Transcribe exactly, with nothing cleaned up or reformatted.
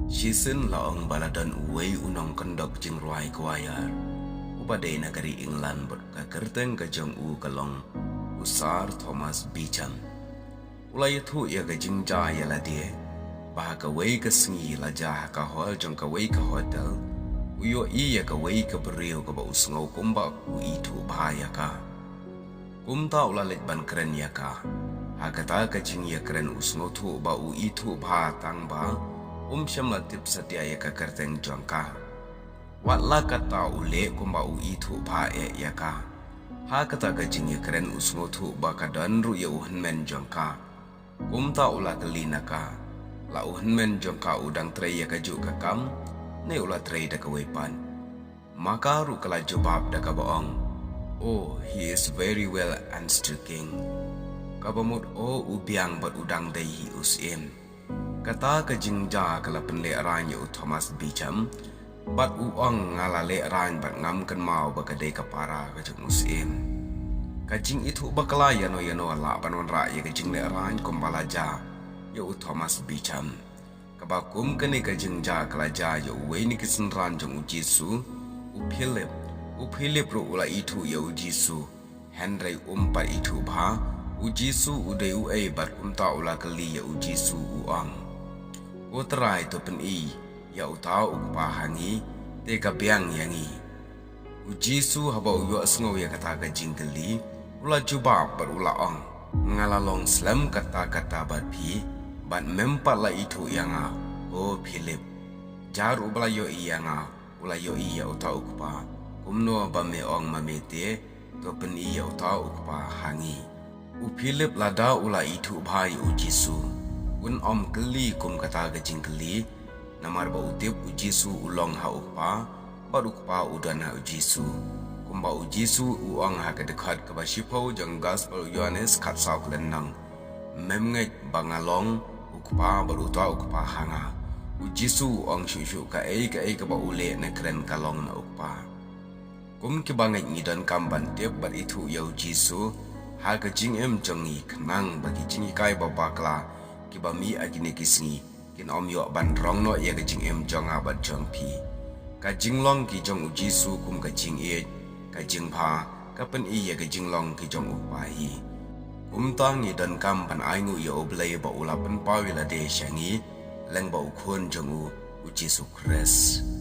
Shisien la ong ba la don uwei u nongkyndok jingrwai kwayar uba dei na ka ri England bad ka kyrteng ka jong u ka long u Sir Thomas Beecham. U la ïathuh ïa ka jingjia ïa lade ba ha kawei ka sngi la jia ha ka hall jong kawei ka hotel, u ïohi ïa kawei ka briew kaba u sngew kumba u ithuh bha ïa ka. Kumta u la leit ban kren ïa ka. Ha kata ka jingïakren u sngewthuh ba u ithuh bha tang ba um shym la tip satia ïa ka kyrteng jong ka. Wat la katta u leh kumba u ithuh bha eh ïa ka. Ha kata ka jingïakren u sngewthuh ba ka don ruh ïa u hynmen jong ka. Kumta u la kylli na ka, la u hynmen jong ka u dang trei ïa kajuh ka kam ne u la trei da kawei pat? Ma ka ruh ka la jubab da kaba ong, "Oh, he is very well and still king." Kaba mut, "Oh, u biang bad u dang dei hi u syiem." Kata ka jingjia ka la pynlehraiñ ïa u Thomas Beecham, bad u ong, "Nga la lehraiñ bad ngam kynmaw ba ka dei ka para ka jong u syiem." Ka jingithuh bakla ïano ïano lah ban wanrah ïa ka jinglehraiñ kumba la jia ïa u Thomas Beecham. Kaba kum kane ka jingjia ka la jia ïa uwei na ki synran jong u Jisu, u Philip. U Philip ruh u la ithuh ïa u Jisu, hynrei um pat ithuh bha u Jisu u dei uei bad kumta u la kylli ïa u Jisu u ong, "Ko Trai, to pyni ïa uta u kpa ha ngi, te ka biang ïa ngi." U Jisu haba u ïohsngew ïa kata ka jingkylli, u la jubab bad u la ong, "Nga la long slem katta katta bad phi, bad mem pat la ithuh ïa nga, ko Philip? Jar uba la ïohi ïa nga, u la ïohi ïa uta u kpa. Kumno ba me ong ma me te, to pyni ïa uta u kpa ha ngi?" U Philip lada u la ithuh bha ïa u Jisu, un ym kylli kum kata ka jingkylli, namar ba u tip u Jisu u long ha u Kpa, bad u Kpa u don ha u Jisu. Kumba u Jisu u ong ha ka dkhot kaba shiphew jong Gospel u Ïohannes khatsaw khlem nang, "Mem ngeit ba nga long u Kpa bad uta u Kpa ha nga?" U Jisu u ong shuh shuh kaei kaei kaba u leh ne kren ka long na u Kpa. Kum kiba ngeit ngi donkam ban tip bad ithuh ïa u Jisu ha ka jingim jong ngi khnang ba ki jinghikai ba bakla kiba mih ha kine ki sngi kin ym ïoh ban rong noh ïa ka jingim jong nga bad jong phi. Ka jinglong ki jong u Jisu kum ka jingïeit, ka jingbha, ka pyni ïa ka jinglong ki jong u Kpa hi. Kumta ngi donkam ban ainguh ïa U Blei ba u la pynpaw ïa lade sha ngi lyngba u Khun jong u, u Jisu Khrist.